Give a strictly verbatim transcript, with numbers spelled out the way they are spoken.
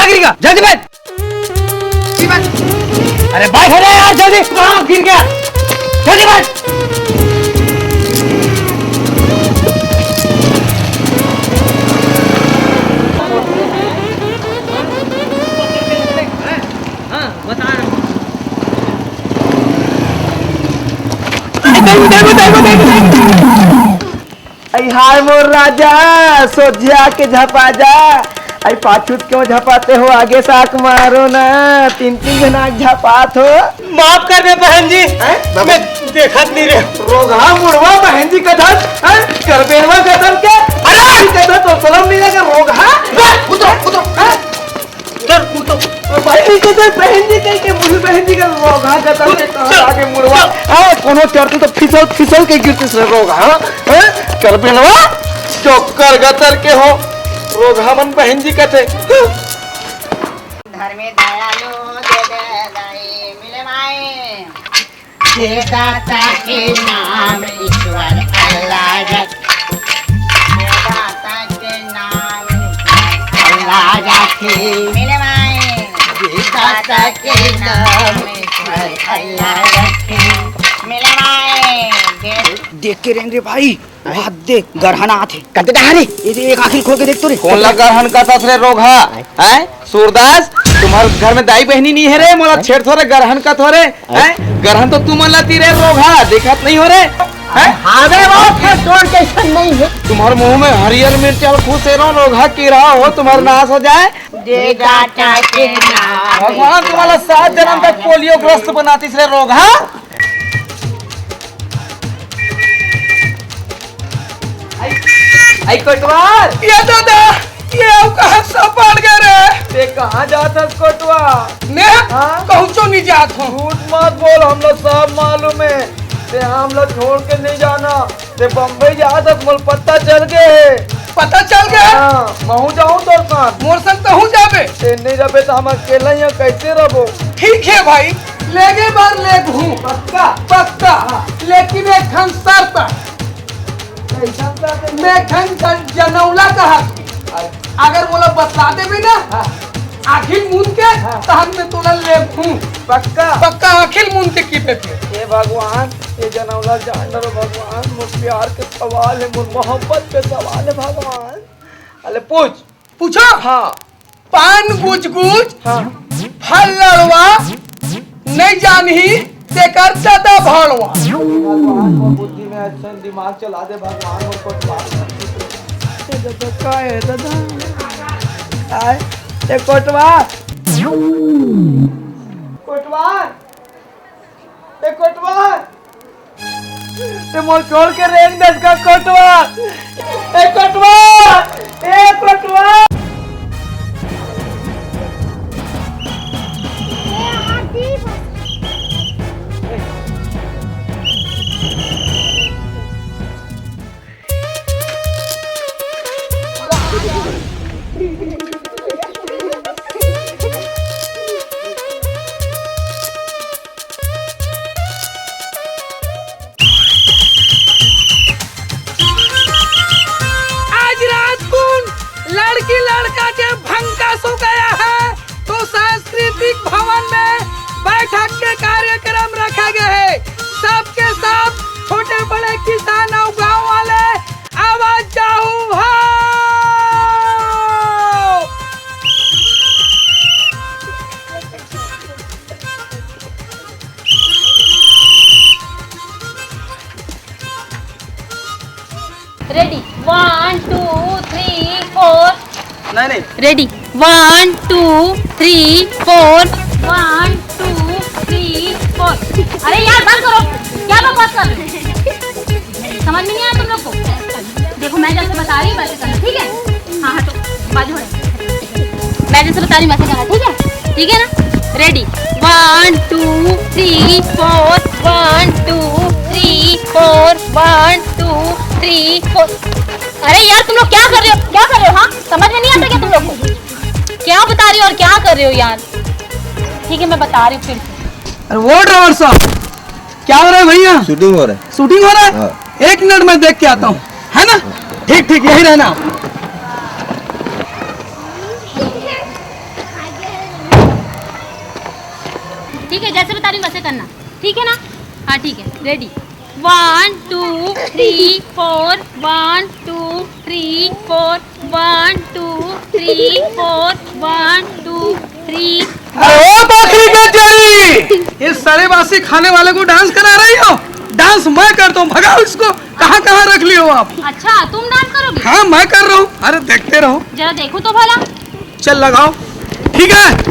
गिर गया, जल्दी बैठ। अरे बैठ, अरे यार, जल्दी, कहाँ गिर गया? जल्दी बैठ। हाँ, बता रहा हूँ। अई हाय मोर राजा, सोझे आके झपा जा। अई पाछू त क्यों झपाते हो, आगे साक मारो ना। तीन तीन झन आके झपात हो। माफ कर दे बहन जी, हैं? मैं देखत नहीं रे। रोगहा मुड़वा बहन जी कथस, हैं? करबेनवा कथस के? अरे! कथस तो शरम नहीं लगे, रोगहा? उतरो, उतरो। हैं? चल, उठ तो। भाई, इनके तो बहन जी कह के, बूढ़ी बहन जी का रोगहा कथस के कहाँ चल। आगे मुड़वा। चल। हाँ, कोनो चढ़ती तो फिसल, फिसल के गिरती से रोगहा, हाँ? हाँ? करबेनवा, चोकर गतर के हो, रोगहा मन बहन जी कथे। धर्मे दयालु दे दे दाई मिले माए। हे दाता के नाम ईश्वर अल्लाह रख। हे दाता के नाम ईश्वर अल्लाह रखे। मेरे माए। हे दाता के नाम ईश्वर अल्लाह रखे। मेरे माए। देख के रेंग रे भाई। वहाँ देख, गरहन आत हे। कते डहारे? ये दे, एक आँखी खोल के देख तो रे। कोन ला गरहन कथस रे रोगहा? हैं? सूरदास, तुम्हर घर में दाई बहनी नहीं है रे, मोला छेड़थो रे, गरहन कथो रे। हैं? गरहन तो तुमन ला ती रे रोगहा, देखत नहीं हो रे? हैं? हावे वो फेर तोर जैसन नहीं है। तुम्हर मुंह में हरियर मिर्च अउ खुश रो रोगहा, कीरा हो, तुम्हर नाश हो जाए। दे दाता के नाम। भगवान तुम्हारा सात जन्म तक पोलियो ग्रस्त बनातीस रे रोगहा। आई, आई कोटवार। ये दादा, ये अउ कहाँ सब पड़ गए रे? ते कहाँ जात हस कोटवार? मैं हाँ? कहूँचो नहीं जात हूँ। झूठ मत बोल, हम लोग सब मालूम है। ते हम लोग छोड़ के नहीं जाना। ते बम्बई जात हस, मोल पता चल गए। पता चल गए? हाँ, महूँ जाऊँ तोर संग। मोर संग तहूँ जाबे? ते नहीं जाबे तो हम अकेला यहाँ कैसे रहबो? ठीक है भाई, लेगे बार लेगहूँ। पक्का? पक्का। हाँ। लेकिन एक ठन शर्त। कैसन शर्त? मैं ठन जन-, जनौला कहा। अच्छा। अगर मोला बतला देबे ना, हाँ। आँखी मूंद के, हाँ। तहन मैं तोला लेगहूँ। पक्का? पक्का आँखी मूंद के की पे फिर। हे भगवान, ये जनौला जान डरो भगवान, मोर प्यार के सवाल है, मोर मोहब्बत के सवाल है भगवान। अले पूछ। पूछो? हाँ। पान गुजगुज, हाँ। फल लड़वा, नहीं जानही, तेकर दादा भड़वा। भगवान, मोर बुद्धि में अच्छा दिमाग चला दे, भगवान, मोर कोटवार। ए दादा, का है दादा? आय, ए कोटवार। कोटवार। ए कोटवार। ते मोर छोड़ के रेंग दस का कोटवार। ए कोटवार। ए कोटवार। आज रात कुन लड़की लड़का के भंका सो गया है, तो सांस्कृतिक भवन में बैठक के कार्यक्रम रखा गया है। सबके सब, छोटे बड़े, किसान अउ गांव वाले, आवाज जाहू हो। Ready, one, two, three, four. नहीं, नहीं। Ready, one, two, three, four. One, two, three, four. अरे यार, बंद करो, क्या बकवास कर रहे हो? समझ में नहीं आया तुम लोग को? देखो, मैं जैसे बता रही हूँ वैसे करना, ठीक है? हाँ, हटो, बाजू हटो। मैं जैसे बता रही हूँ वैसे करना, ठीक है? ठीक है ना? Ready, one, two, three, four. One, two, three, four. One, two, three, four. अरे यार, तुम लोग क्या कर रहे हो, क्या कर रहे हो? हाँ, समझ में नहीं आता क्या तुम लोग को? क्या बता रही हो और क्या कर रहे हो यार? ठीक है, मैं बता रही हूँ फिर से। अरे वो ड्राइवर साहब, क्या हो रहा है भैया? शूटिंग हो रहा है। शूटिंग हो रहा है? हाँ। एक मिनट, मैं देख के आता हूँ, है ना? ठीक, ठीक, यही रहना आप। ठीक है, जैसे बता रही हूँ वैसे करना, ठीक है ना? हाँ, ठीक है, ready। One two three four, one two three four, one two three four, one two three। अरे ओ बकरी का चरी, इस सड़े बासी खाने वाले को डांस करा रही हो? डांस मैं करता हूँ, भगाओ इसको। कहाँ कहाँ रख लिए हो आप? अच्छा, तुम डांस करोगे? हाँ, मैं कर रहा हूँ। अरे देखते रहो। जरा देखो तो भला। चल लगाओ। ठीक है,